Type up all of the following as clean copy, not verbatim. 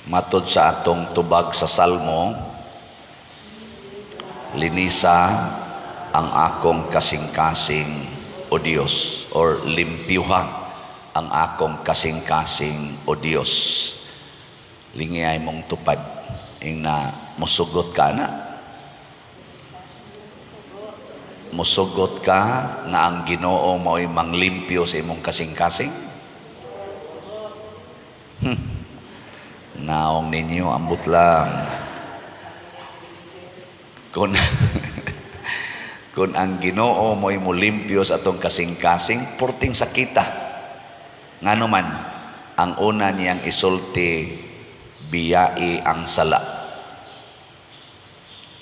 Matod sa atong tubag sa Salmo, "Linisa ang akong kasing-kasing, O Dios," or "Limpyuha ang akong kasing-kasing, O Dios." Lingiyay mong tupad ing na musugot ka na. Musugot ka nga ang Ginoo mao'y manglimpyo sa imong kasing-kasing? Naong ninyo, ambot lang. Kung ang Ginoo mo'y mulimpyo sa atong kasing-kasing, purting sakita. Ngano man, ang una niyang isulti, "Biyai ang sala."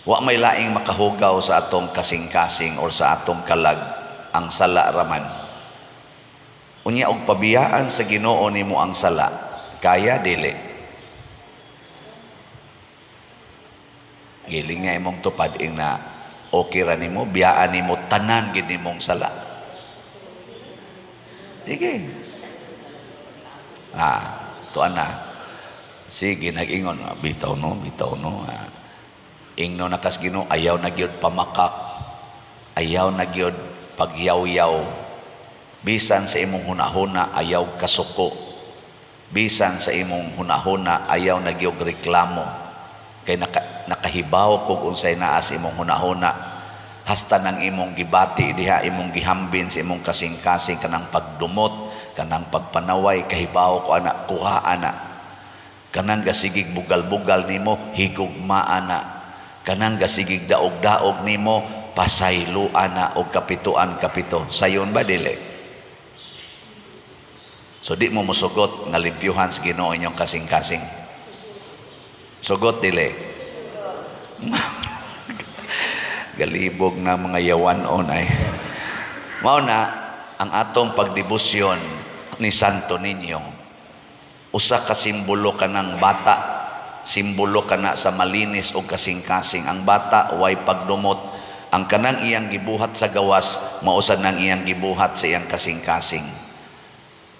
Wa may laing makahugaw sa atong kasing-kasing or sa atong kalag, ang sala raman. Unya og pabiyaan sa Ginoo nimo ang sala, kaya dili? Giling nga imong tupad ing na okay ra nimo, biyaan nimo tanan gid nimong sala. Sige. Ah, tuan na. Sige, nag-ingon, "Ah, bitaw no, bitaw no." Ah. Ingno na kas Ginoo, ayaw na gyud pamakak. Ayaw na gyud pagyaw-yaw. Bisan sa imong hunahuna, ayaw kasuko. Bisan sa imong hunahuna, ayaw na gyud reklamo. Kay nakahibaw kog unsay naa sa imong hunahuna. Hasta nang imong gibati diha, imong gihambin sa imong kasing-kasing, kanang pagdumot, kanang pagpanaway, kahibaw ko ana, kuha ana. Kanang gasigig bugal-bugal nimo, higugma ana. Kanang gasigig daog-daog nimo, pasaylo ana og kapituan kapito. Sayon ba dili? So di mo musugot nga limpyuhan sa Ginoo inyong kasing-kasing? Sugot dili? Galibog na mga yawan-on ay. Mao na ang atong pagdebosyon ni Santo Niño. Usa ka simbolo kanang bata, simbolo kana sa malinis og kasing-kasing. Ang bata way pagdumot. Ang kanang iyang gibuhat sa gawas, mao sad nang iyang gibuhat sa iyang kasing-kasing.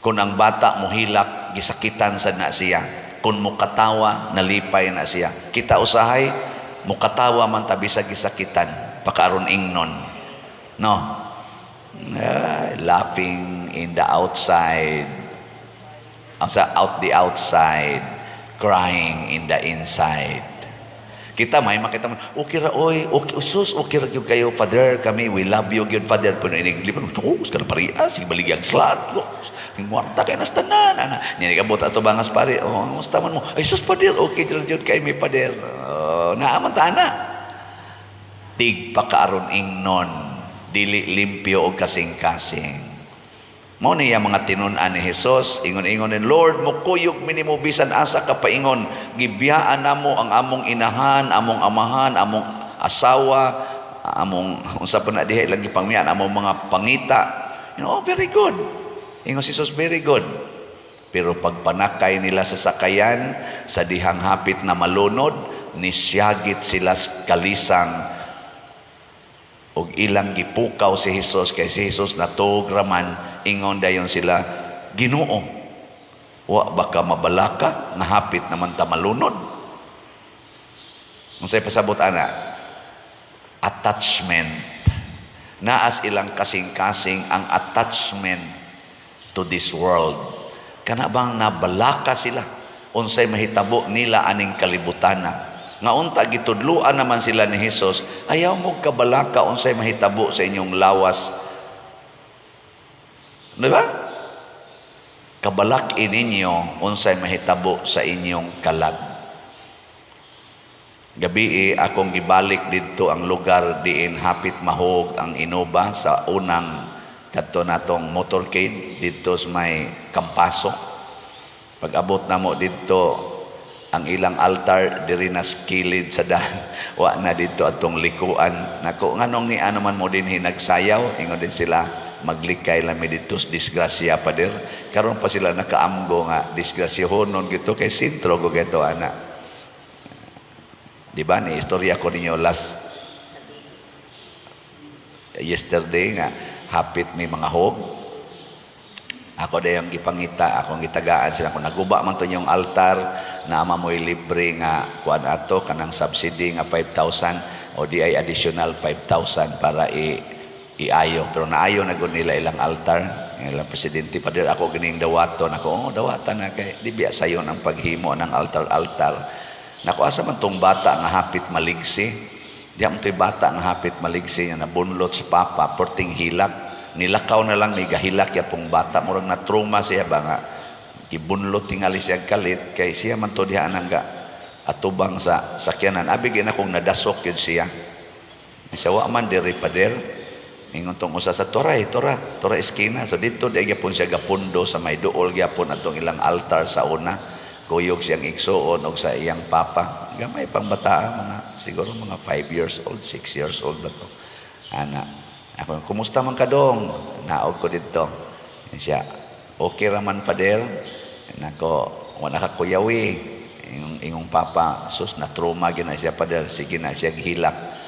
Kung ang bata mohilak, gisakitan sad na siya. Kung mukatawa, nalipay na siya. Kita usahay, mukatawa man ta bisag gisakitan, pakaron ingnon. No? Ah, laughing in the outside, sa out the outside, crying in the inside. Kita may makita mo, okay ra oy, okay, sus, okay ra gyud kayo, Father, kami, we love you gyud, Father. Pero inig lipan, oh, ka na parehas, sige baligyag slat, hingwarta kay nas tanan, ana. Nya nikabot ato bangas pare, "Oh, kumusta man mo?" "Ay sus, Father, okay ra gyud kay mi, Father." Oh, naa man ta ana. Tig pakaaron ingnon, dili limpyo og kasing-kasing. Mao niya mga tinun-an ni Jesus, ingon-ingon ni Lord, "Mukuyog mi nimo bisan asa ka paingon. Gibiyaan namo ang among inahan, among amahan, among asawa, among unsa pa na diha ilang gipangmiyan, among mga pangita." Oh, very good. Ingon si Jesus, "Very good." Pero pagpanakay nila sa sakayan, sa dihang hapit na malunod, nisyagit sila sa kalisang og ilang gipukaw si Jesus kay si Jesus natuog raman. Ingon dayon sila, "Ginoo, wa ba ka mabalaka nga hapit naman ta malunod?" Unsay pasabot ana? Attachment. Naas ilang kasing-kasing ang attachment to this world. Kana bang nabalaka sila unsay mahitabo nila aning kalibutana? Nga unta gitudluan naman sila ni Jesus, "Ayaw mo kabalaka unsay mahitabo sa inyong lawas." Di ba? "Kabalak ninyo unsay mahitabo sa inyong kalag." Gabi akong gibalik didto ang lugar diin hapit mahog ang Innova sa unang kadto natong motorcade didto sa may Kampaso. Pag abot namo didto, ang ilang altar diri na sa kilid sa daan. Wa na didto atong likuan. Nako, "Nganong ni ano man mo dinhi nagsayaw?" Ingon din sila, "Maglikay lang mi didto sa disgrasya, pader." Karon pa sila nakaamgo nga disgrasyahonon gito kay sentro go geto ana. Di ba ni istorya ko ninyo last yesterday nga hapit may mga hog. Ako dayong gipangita, akong gitagaan sila kung naguba man to yung altar na ama mo'y libre nga kuan ato kanang subsidy nga 5,000 o di ay additional 5,000 para i iayo, pero naayo na gud nila ilang altar, ilang presidente. Pader, ako gining dawaton ako. Oh, dawatan na kay di biya sayon ang paghimo ng altar altar nako. Asa man tong bata nga hapit maligsi? Di man to'y bata nga hapit maligsi nga nabunlot sa papa, perting hilak, nilakaw na lang ni gahilak ya pong bata. Murag na trauma siya ba nga gibunlot tingali siya kalit kay siya man to diha nang ga atubang sa sakyanan. Abi gyud akong nadasok yun siya. Siya wa man diri, pader. Ingon tong usa sa toray, tora, tora eskina. So dito di gyapon siya gapundo sa may duol gyapon atong ilang altar sa una. Kuyog siyang igsuon og sa iyang papa. Gamay pang bata, mga siguro mga 5 years old, 6 years old ba to. Ana, ako, "Kumusta man ka dong?" Naog ko dito. Siya, "Okay raman, pader." Nako, "Wala ka kuyawi." Ingong papa, "Sus, na trauma gyud na siya, pader, sige na siya gihilak."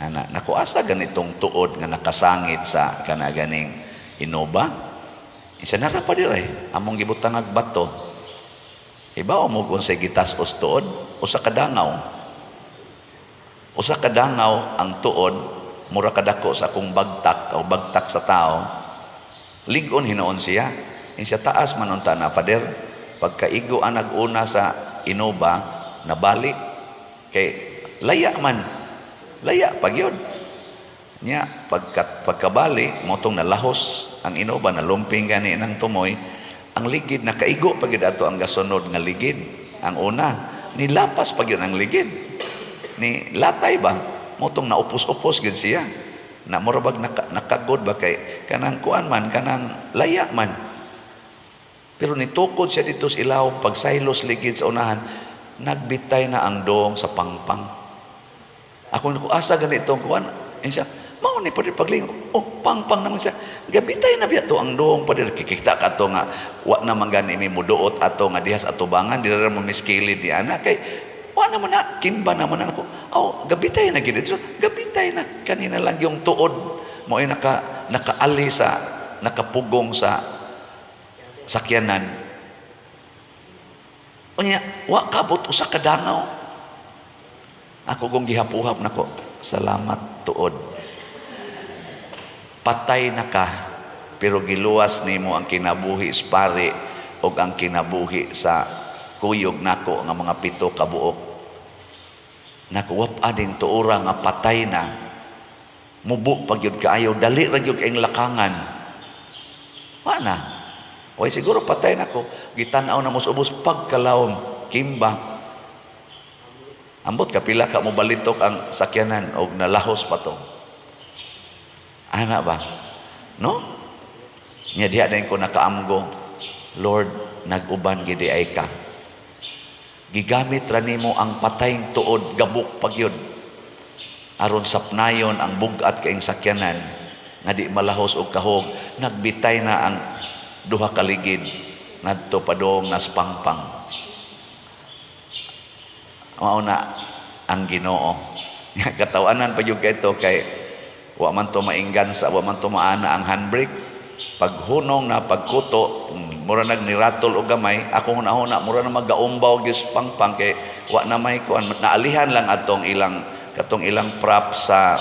Ana, naku, asa ganitong tuod nga nakasangit sa kana ganing Innova? Isa na ra pa dire, among gibutang ag bato. Ibaw mo kung sa gitas-os tuod, usa ka dangaw. Usa ka dangaw ang tuod, mura kadako sa akong bagtak o bagtak sa tao. Lig-on hinuon siya. Siya, "Taas man unta na, pader. Pagkaigo ang nag-una sa Innova, nabalik. Kay laya man. Laya pag yun." Nya, pagkabali, motong nalahos ang Innova, nalumping gani ng tumoy, ang ligid, nakaigo pag yun ato ang gasunod nga ligid. Ang una, nilapas pag yun ang ligid. Ni latay ba? Motong naupos-upos gyud siya. Na mura bag nakagod ba kay kanang kuan man, kanang laya man. Pero nitukod siya dito sa ilaw, pagsaylos ligid sa unahan, nagbitay na ang dong sa pangpang. Ako nako, "Asa ganito ang kuan?" Eh siya, "Mao ni, pader, paglingon." Oh, pangpang naman siya. Gabitay na biya to ang dong, pader. Kikita ka to nga wa naman gani mi muduot ato nga dihas atubangan, di ra mo miskilid di ana kay wa naman na kimba naman na ako. Oh, gabitay na gid ito. Gabitay na kanina lang yung tuod mo ay nakaali sa nakapugong sa sakyanan. Unya, wa kabot usa ka dangaw. Ako kong gihapuhap nako. "Salamat, tuod. Patay na ka, pero giluwas nimo ang kinabuhi sa pari og ang kinabuhi sa kuyog nako nga mga pito ka buok." Nako, wap ading tuora nga patay na. Mubo pag yun kaayo, dali ra gyud kaayong lakangan. Wa na. Oy, siguro patay na ko. Gitan-aw na mo sa ubos pagkalawom, kimba. Ambot kapila ka mo balitok ang sakyanan og nalahos pa to. Ana ba? No? Nya diha din ko nakaamgo. Lord, nag-uban gidi ay ka. Gigamit ra nimo ang patayng tuod, gabok pagyud. Aron sapnayon ang bugat kaing sakyanan nga di malahos og kahog, nagbitay na ang duha ka ligid ngadto padong nas pangpang. Mao na ang Ginoo. Katawanan pa jud kay to kay wa man to mainggan sa wa man to maana ang handbrake. Paghunong na pagkuto, mura nag niratol og gamay. Akong hunahuna mura na magaumbaw gyud sa pangpang kay wa na may kuan, naalihan lang atong ilang katong ilang prop sa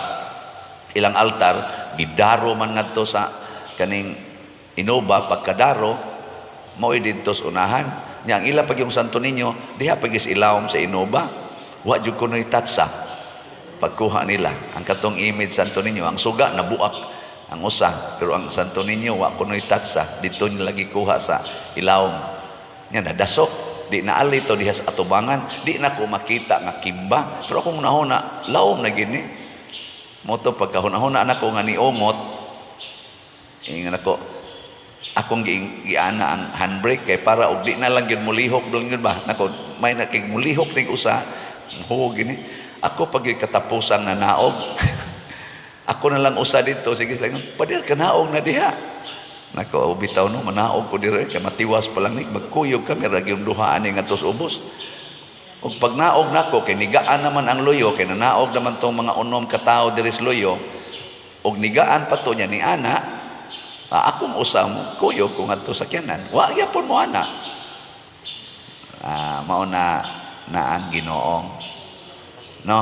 ilang altar, gidaro man ngadto sa kaning Innova. Pagkadaro mao didto sa unahan nya ang ila pag yung Santo Niño diha pag is ilawom sa Innova. Wa jud kunoy tatsa pagkuha nila ang katong image Santo Niño. Ang suga nabuak ang usa, pero ang Santo Niño wa kunoy tatsa, dito nila lagi kuha sa ilawom nya. Nadasok, di naali to diha sa atubangan, di na ko makita nga kimba, pero akong nahuna lawom na gini mo to. Pagkahuna-huna nako nga niungot, ingon ako, akong giana ang handbrake kay para og di na lang gyud mulihok lang gyud ba nako, may na kay mulihok ning usa ho gini ako pag katapusan na naog ako na lang usa dito. Sige lang, "Pader, kanaog na diha." Nako, bitaw no, manaog ko dire kay matiwas pa lang ni magkuyog kami ra gyud duha ani ngadto sa ubos. Ug pag naog nako kay nigaan naman ang luyo, kay nanaog naman tong mga unom ka tawo diri sa luyo, ug nigaan pa to niya ni ana. Ah, akong usa mo kuyog ko ngadto sakyanan. Wa gyapon mo ana. Ah, mao na na ang Ginoo. No.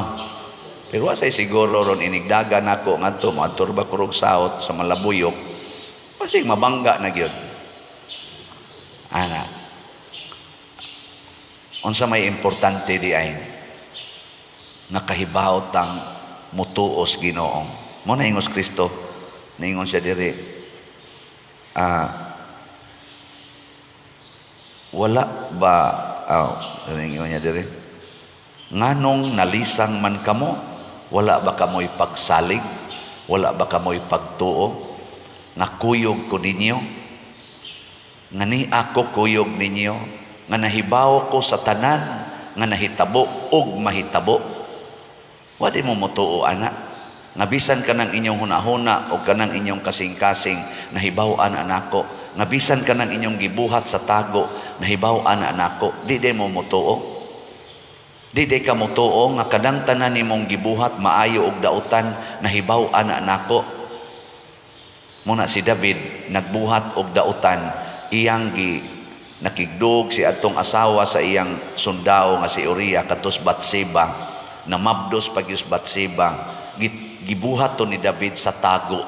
Pero wa say siguro ron inigdaga nako ngadto moadto ba kurog south sa Malabuyok. Basig mabangga na gyud. Ana. Unsa may importante di ay nakahibaw tang mutuos Ginoo. Mo na ingos Kristo, niingon siya diri. Ah, wala ba, ingon niya diri? Nganong nalisang man kamo? Wala ba kamoy pagsalig? Wala ba kamoy pagtuo? Nga kuyog ko ninyo? Nga ni ako kuyog ninyo? Nga nahibaw ko sa tanan nga nahitabo ug mahitabo? Wa di mo motuo ana? Nga bisan kanang inyong hunahuna o kanang inyong kasing-kasing, nahibaw-an nako. Nga bisan kanang inyong gibuhat sa tago, nahibaw-an nako. Di di mo motuo? Di di ka motuo nga kanang tanan nimong gibuhat, maayo og dautan, nahibaw-an nako? Muna si David nagbuhat og dautan, iyang gi nakigdug si atong asawa sa iyang sundao nga si Uriah katos Batseba, namabdos pagyus Batseba, gibuhat to ni David sa tago.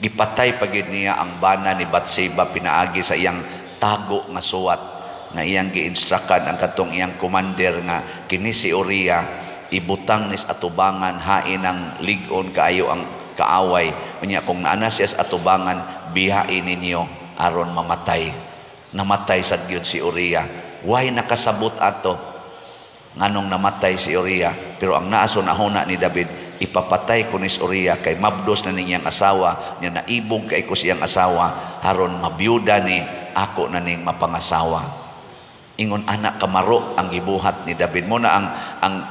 Gipatay pagyud niya ang bana ni Batseba pinaagi sa iyang tago nga suwat nga iyang giinstructan ang katong iyang commander nga kini si Uriah ibutang nis atubangan, hain ang lig-on kaayo ang kaaway, unya kung naana siya sa atubangan, biyain ninyo aron mamatay. Namatay sad gyud si Uriah. Why nakasabot ato nganong namatay si Uriah? Pero ang naa sa hunahuna ni David, ipapatay ko ni Uriah kay mabdos na niyang asawa niya, naibog kay ko siyang asawa, aron mabiyuda ni, ako na ning mapangasawa. Ingon anak kamaro ang gibuhat ni David. Mo na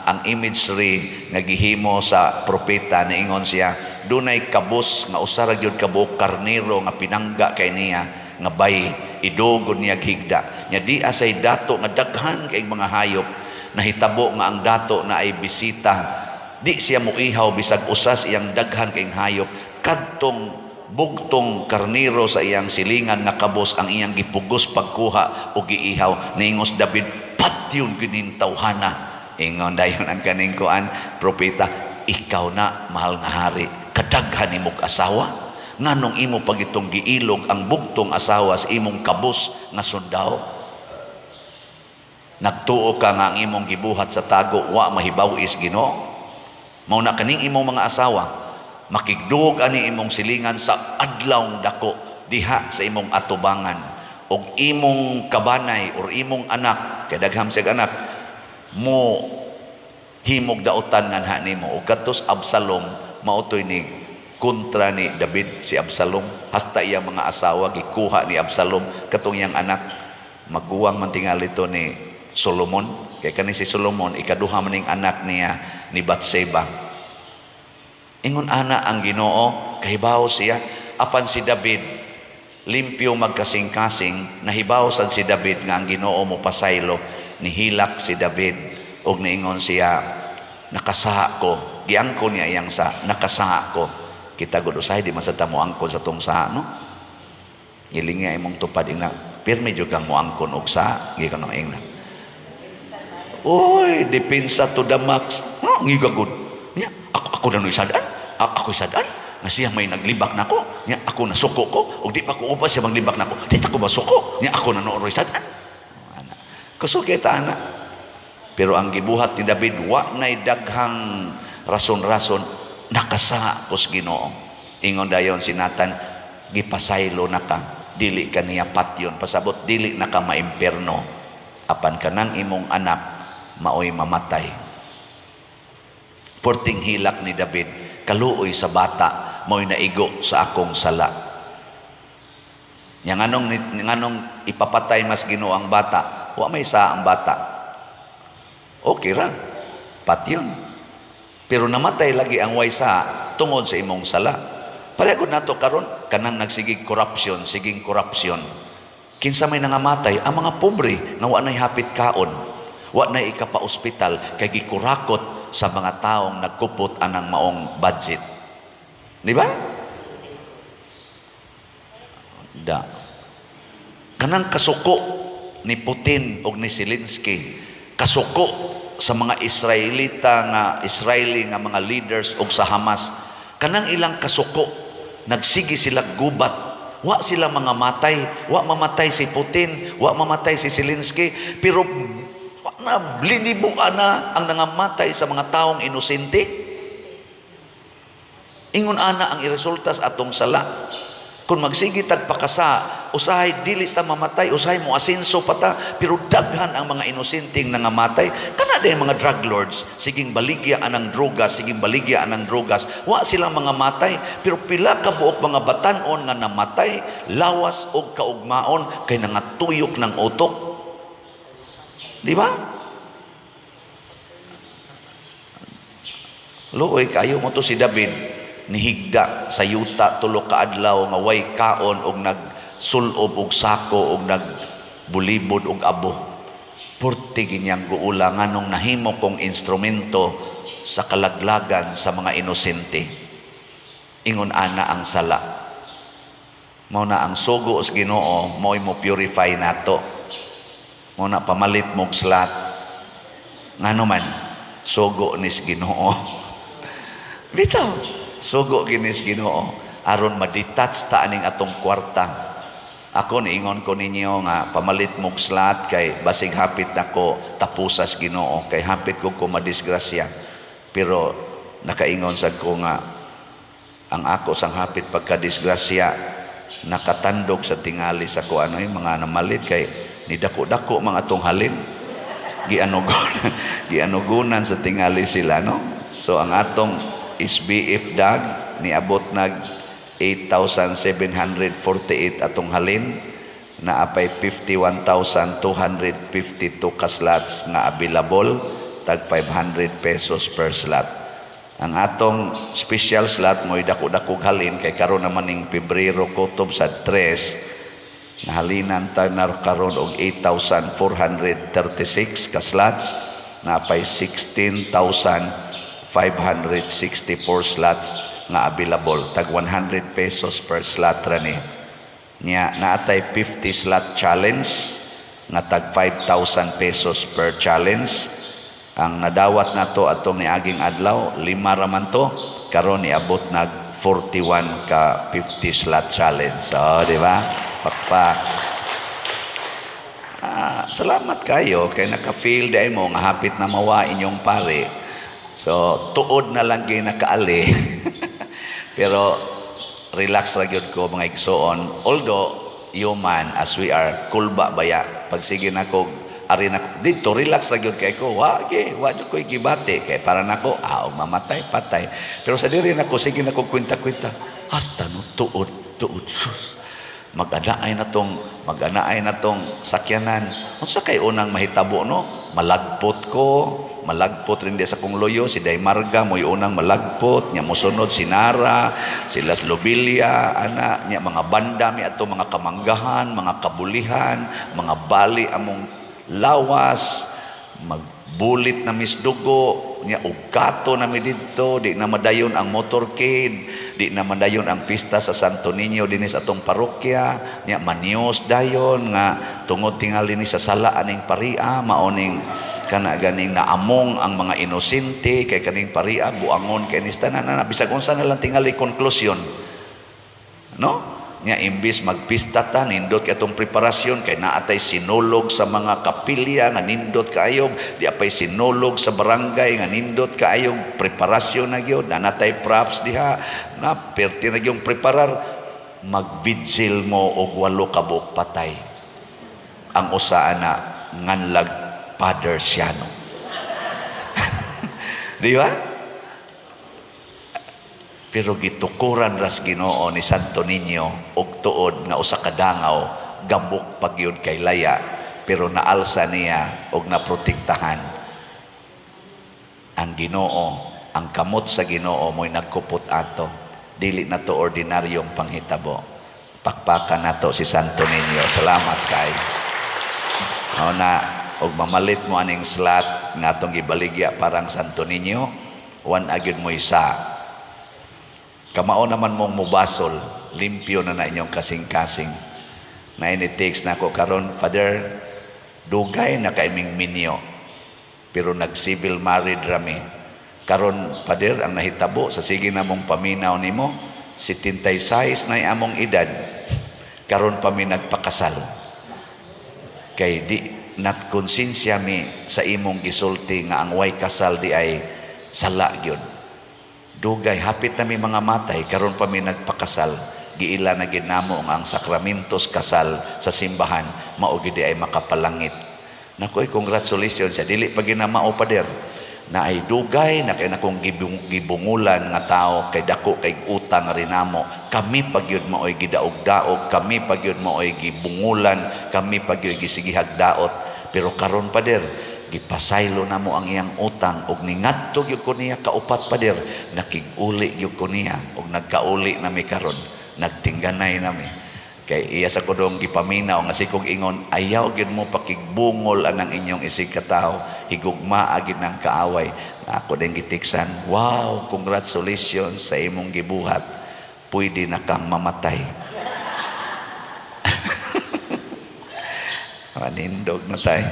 ang imagery nga gihimo sa propeta, niingon siya dunay kabus nga usa ra gyud ka buok karnero nga pinangga kay niya nga bay idogon niya higda nya di asay dato nga daghan kay mga hayop. Nahitabo nga ang dato na ay bisita, di siya muihaw bisag usas iyang daghan kay hayop. Kadtong bugtong karnero sa iyang silingan nga kabos ang iyang gipugos pagkuha o giihaw. Niingos David, "Patyon kining tawhana." Ingon dayon ang kaning kuan propeta, "Ikaw na, mahal nga hari, kadaghan nimog asawa, nganong imo pagitong giilog ang bugtong asawa sa imong kabos nga sundao? Nagtuo ka nga ang imong gibuhat sa tago wa mahibaw is Ginoo? Mao na kaning imong mga asawa makigduog ani imong silingan sa adlaw dako diha sa imong atubangan, og imong kabanay or imong anak, kay dagham siya anak, mo himog dautan nganha nimo." Og kadtos Absalom, mautoy ni kontra ni David si Absalom, hasta iyang mga asawa gikuha ni Absalom. Katong iyang anak, maguwang man tingali to ni Solomon, kay kani si Solomon ikaduha man ning anak niya ni Batseba. Ingon ana ang Ginoo, kahibaw siya. Apan si David, limpyo magkasing-kasing, nahibaw sad si David nga ang Ginoo mo pasaylo. Nihilak si David og niingon siya, "Nakasaha ko." Giangkon niya iyang sa, "Nakasaha ko." Kita gud usahay di man sa ta moangkon sa tong saha, no? Giling nga imong tupad ina, pirmi jud kang moangkon og saha, gikan ang ingna. Uy, depensa to the max. Ah, ngiga gud. Nya, ako na no'y sadaan. Ako'y sadaan. Nga siya may naglibak nako. Nya, ako nasuko ko. Ug di pa ko upas siya maglibak nako. Di ta ko masuko. Nya, ako na noo'y sadaan. Ana. Kusog kita ana. Pero ang gibuhat ni David, wa na'y daghang rason-rason, "Nakasaha ko sa Ginoo." Ingon dayon si Nathan, "Gipasaylo na ka, dili ka niya patyon, pasabot dili na ka maimperno. Apan kanang imong anak maoy mamatay." Porting hilak ni David, "Kaluoy sa bata, maoy naigo sa akong sala." Nya nganong ipapatay mas Ginoo ang bata? Wa may sa ang bata. Okay ra. Patyon. Pero namatay lagi ang way sa tungod sa imong sala. Pareho nato karon, kanang nagsigig corruption, siging corruption. Kinsa may nangamatay? Ang mga pobre nga wa nay hapit kaon. Wa nay ikapa-ospital kay gikurakot sa mga taong nagkupot anang maong budget. Di ba? Da. Kanang kasuko ni Putin og ni Zelensky, kasuko sa mga Israelita nga Israeli nga mga leaders og sa Hamas, kanang ilang kasuko, nagsige sila gubat. Wa sila mga matay, wa mamatay si Putin, wa mamatay si Zelensky, pero wa na linibo na ang nangamatay sa mga taong inosente. Ingon ana ang iresulta sa atong sala. Kung magsige tag pakasa, usahay dili ta mamatay, usahay mo asenso pa ta, pero daghan ang mga inosenteng nangamatay. Kana day mga drug lords, siging baligya anang drogas, siging baligya anang drogas. Wa sila mga matay, pero pila ka buok mga batanon nga namatay, lawas og kaugmaon kay nangatuyok ng utok. Di ba? Luoy kayo mo to si David nihigda sa yuta tulo ka adlaw nga way kaon og nagsulob og sako og nagbulibod og abo. Purti ginyang guula nganong nahimo kong instrumento sa kalaglagan sa mga inosente. Ingon ana ang sala. Mao na ang sugo sa Ginoo mo'y mo purify nato. Mao na pamalit mog slot. Ngano man sugo nis Ginoo. Bitaw. Sugo ginis Ginoo aron ma-detach ta aning atong kwarta. Ako niingon ko ninyo nga pamalit mog slot kay basig hapit nako tapusas Ginoo kay hapit ko ko madisgrasya. Pero nakaingon sad ko nga ang ako sang hapit pagkadisgrasya nakatandog sa tingali sa ko ano yung mga namalit kay nidako-dako mga atong halin. Gianugunan, gianugunan sa tingali sila, no? So ang atong SBF dag niabot nag 8,748 atong halin, naapay 51,252 ka slots nga available, tag 500 pesos per slot. Ang atong special slot mo'y dako-dako halin kay karon naman ning Pebrero kutob sa 3, nahalinan ta na karon og 8,436 ka slots, naapay 16,564 slots nga available, tag 100 pesos per slot ra ni. Nya naatay 50 slot challenge nga tag 5,000 pesos per challenge. Ang nadawat nato atong niaging adlaw, lima ra man to, karon niabot nag 41 ka 50 slot challenge. So, di ba? Pakpak. Salamat kayo kay naka-feel dai mo nga hapit na mawa inyong pare. So, tuod na lang gyud nakaali. Pero relax ra gyud ko, mga igsoon. Although human as we are, kulba baya. Pag sige nako ari nako dito, relax ra gyud kay ko. Wa ge, wa jud ko'y gibati kay para nako mamatay patay. Pero sa diri nako sige nako kwenta-kwenta. Hasta no tuod tuod, sus. Mag-anaay na tong sakyanan. Unsa kay unang mahitabo, no? Malagpot ko, malagpot rin di sa kong loyo, si Day Marga mo'y unang malagpot, nya mosunod si Nara, si Las Lobilia, ana, nya mga banda mi ato mga kamanggahan, mga kabulihan, mga bali among lawas, magbulit na misdugo, nya ugato na mi didto, di na madayon ang motorcade, di na madayon ang pista sa Santo Niño dinis atong parokya, nya manios dayon nga tungod tingali ni sa sala aning paria, maoning kana ganing naamong ang mga inosente kay kaning paria buangon kay ni tanan na bisag unsa na lang tingali conclusion, no? Nya imbis magpista ta, nindot kay atong preparasyon kay naatay sinulog sa mga kapilya nga nindot kaayo, di apay sinulog sa barangay nga nindot kaayo preparasyon na gyud, nanatay props diha na perti na gyud preparar, mag-vigil mo og 8 ka buok patay ang usa ana nganlag Father Siano. Di ba? Pero gitukuran ras Ginoo ni Santo Niño og tuod nga usa ka dangaw, gabok pagyud kay laya, pero naalsa niya og naprotektahan ang Ginoo. Ang kamot sa Ginoo mo'y nagkupot ato. Dili na to ordinaryong panghitabo. Pakpakan nato si Santo Niño. Salamat kay. Mao na og mamalit mo aning slot nga atong gibaligya parang Santo Niño, wan agyud mo isa. Kamao naman mong mubasol, limpyo na na inyong kasing-kasing. Na ini-text nako karon, "Father, dugay na kay ming minyo pero nag-civil married rami. Karon, Father, ang nahitabo sa sige namong paminaw nimo, 76 na among edad. Karon pa mi nagpakasal. Kay di nat konsensya mi sa imong gisulti nga ang way kasal di ay sala gyud. Dugay hapit na mi mga matay, karon pa mi nagpakasal. Giila na gid namo nga ang sakramentos kasal sa simbahan mao gid ay makapalangit." Naku, congratulations siya. Dili pa ginamao, Pader, na ay dugay na kay nakong gibungulan nga tao kay dako kay utang rin namo. Kami pa gyud maoy gidaog-daog, kami pa gyud maoy gibungulan, kami pa gyud gisigihag daot. Pero karon, Pader, gipasaylo namo ang iyang utang ug ningadto gyud ko niya kaupat, Pader, nakig-uli gyud ko niya ug nagkauli nami karon, nagtingganay nami." Kay iya sa kudong gipaminaw nga sikog ingon, "Ayaw gyud mo pakigbungol anang inyong isig katawo, higugmaa gyud ng kaaway." Ako din gitiksan, "Wow, congratulations sa imong gibuhat, pwede na kang mamatay." Manindog na tayo.